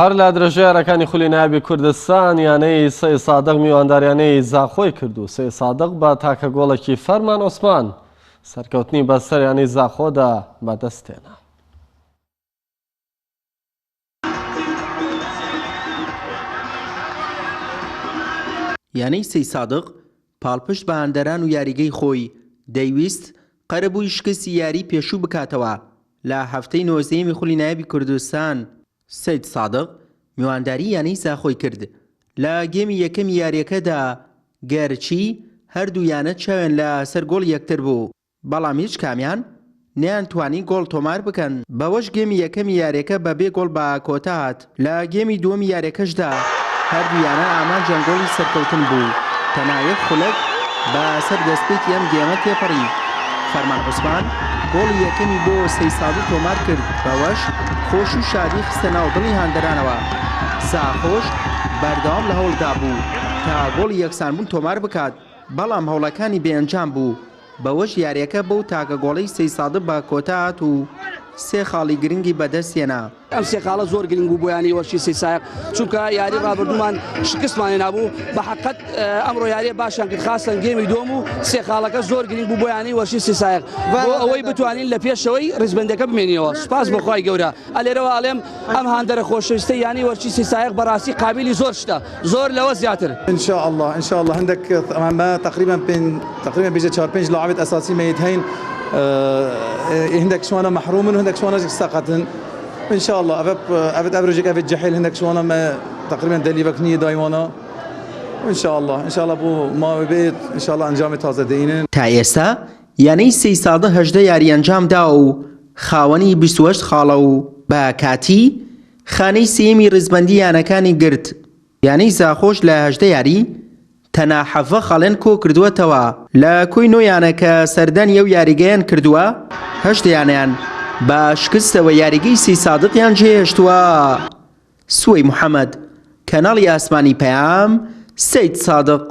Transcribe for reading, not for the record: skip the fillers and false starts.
هەر لە درێژەی یاریەکانی خولی نایابی کوردستان یانەی سەی سادق میوانداریانەی زاخۆی کرد و سەی سادق بە تاکە گۆڵێکی فەرمان عوسمان سەرکەوتنی بەسەر یانەی زاخۆدا بەدەستهێنا. یانەی سەیسادق پاڵپشت بە هاندەران و یاریگەی خۆی، دەیویست قەرەبووی شکستی یاریی پێشوو بکاتەوە لە هەفتەی نۆزدەیەمی خولی نایابی کوردستان. سەیدسادق میوانداری یانەی زاخۆی کرد لە گێمی یەکەمی یارییەکەدا، گەرچی هەردوو یانە چاویان لە سەر گۆڵی یەکتر بوو، بەڵام هیچ کامیان نەیانتوانی گۆڵ تۆمار بکەن، بەوەش گێمی یەکەمی یاریەکە بە بێ گۆڵ بە کۆتا هات، لە گێمی دووەمی یاریەکەشدا هەردوو یانە ئامانجیان گۆڵی سەرکەوتن بوو، تەنها یەک خولەک بە سەر دەستپێکی ئەم گێمە تێپەڕی، فەرمان عوسمان گۆڵی یەکەمی بۆ سەیسادو تۆمار کرد، بەوەش خۆشی و شادی خستە ناو دڵی هاندەرانەوە، زاخۆش بەردەوام لە هەوڵدا بوو تا گۆڵی یەکسانبوون تۆمار بکات، بەڵام هەوڵەکانی بێ ئەنجام بوو. بەوەش یارییەکە بەو تاکە گۆڵەی سەیسادق بە کۆتا هات و سێ خاڵی گرنگی بەدەستهێنا. ئەم سێ خاڵە زۆر گرنگ بوو بۆ یانەی وەرشی سەیسایق، چونکە یاری ڕابردوومان شکستمان هێنابوو، بە حەقەت ئەمڕۆ یاریە باشیان کرد، خاستەن گێمی دووەم و سێ خاڵەکە زۆر گرنگ بوو بۆ یانەی وەرشی سەیسایق بۆ ئەوەی بتوانین لە پێشەوەی ڕیزبەندەکە بمێنینەوە. سوپاس بۆ خوای گەورە. ئەلێرەوە ئەڵێم ئەم هاندەرە خۆشەویستەی یانەی وەرشی سەیسایق بەڕاستی قابیلی زۆر شتە. زۆر لەوە زیاتر. ان شاء الله ان شاء الله هندك ما تقريبا بين تقريبا بيجي 4 5 لاعبات اساسي ميت هين هندك شوانا محروم وهندك شوانا سقطن ان شاء الله افت افت ابرجك افت جحيل هندك شوانا ما تقريبا دلي بكني دايوانا ان شاء الله ان شاء الله بو ما بيت ان شاء الله انجام تازه دينن. تا ئێستا یانەی سەیسادە 18 یاری ئەنجامداوە و خاوەنی 28 خاڵە و بە کاتی خانەی سێیەمی ریزبەندی یانەکانی گرت، یانەی زاخۆش لە 18 یاری تەنها 17 خاڵیان کۆکردووەتەوە، لە کۆی نۆ یانە کە سەردانی ئەو یاریگەیان کردووە، هەشت یانەیان بە شکستەوە یاریگەی سەیسادقیان جێهێشتووە. سوەی محەمەد، کەناڵی ئاسمانی پەیام، سەیدسادق.